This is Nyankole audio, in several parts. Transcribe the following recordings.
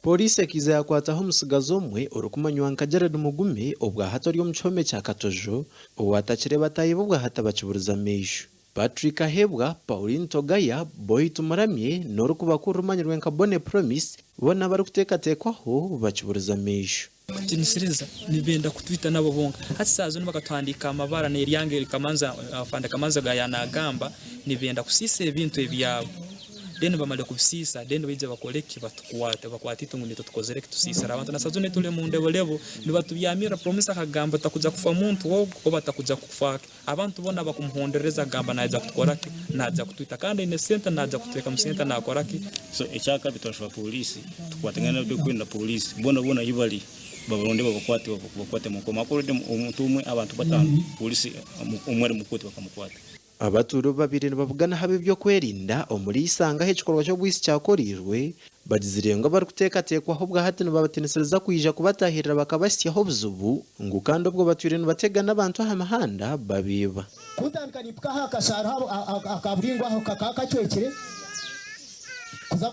Pooriisi ekaiza yakwataho omutsigazi omwe orikumanywa nka Gerald Mugume obwahati ori omu kihome kya Katojo owatakire bataahi be obwahati abakiburize amaisho. Patrick Ahebwa, Pauline Togaya, Boy Tumuramye n'orikubakurira omanyirwe nka Bonny Promise boona abarikuteekateekwaho bakiburize amaisho. Kutinisiriza nibenda kutwita nabo bonka. Hati saaha zinu bakatuhandiika amabara n'eryanga eri Kamanzi Afande Kamanzi aga nagamba nibenda kusiisa ebintu ebyabo then bamare kubisiisa then baije bakore ki batukwate bakwate itwe ngu nitwe tukozire ki tusiisire abantu na saaha zinu turi omu ndeborebo nibatubyamira Promise akagamba takuja kufa muntu ogu oba takuja kufa ki Abantu boona abakumuhondereza agamba naija kutukora ki? Naija kutwita kandi aine sente naija kuteekamu sente nakora ki? So ekyakabi twashaba poliisi tukwatagane na poliisi boona boona ahi bari babaronde babakwate babakwate omu nkomo ahakuba already omuntu omwe abantu batano poliisi omwe ari omu kooti bakamukwata. Abatuura obu babaire nibabugana aha b'eby'okwerinda omuri Isanga ahu ekikorwa ky'obwitsi kyakoreirwe, Bagizire ngu abarikuteekateekwaho obwahati nibabatinisiriza kwija kubatahirira bakabahitsyaho obuzibu ngu kandi obwo batwire nibatega n'abantu aha mihanda babaiba. Kuntandika nimpika aha kashaaro aka buringo aho kakaba kacwekire kuza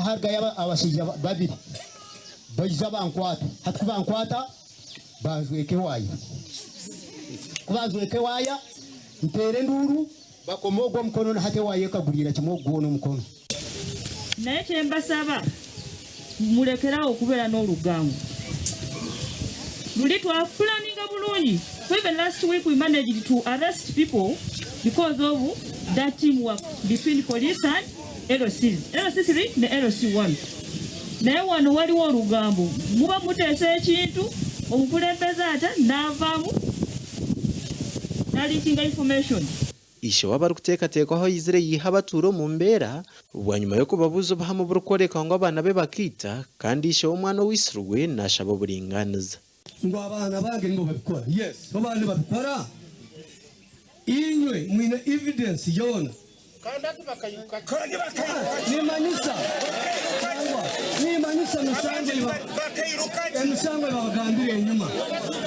harugayo abashaija babiri baija bankwata hati kubankwata banjweka ewaaya kubanjweka ewaaya nteera enduuru Bakoma ogwo omukono na hati ewaaya ekaguriira kimwe ogu gwona omukono. Naye kyembasaba mulekere awo okubeera n'olugambo. Luli twapulaninga bulungi even last week we managed to arrest people because of that team work between police and LCs, LC3 ne LC1. Naye wano waliwo olugambo, muba muteesa ekintu omukulembeze ate naavaamu naliikinga information. Ishe w'abarikuteekateekwaho aizire yaiha abatuura omu mbeera bwanyima y'okubabuuza obuhame oburikworeka ngu abaana be bakaita kandi ishe w'omwana owaitsirwe naashaba oburingaaniza. Ngu abaana bange nibo babikora? Yes, bo nibabikora. Inywe mwine evidence yoona? Nimanyisa, nangwa nimanyisa emisango ei babagambire enyima.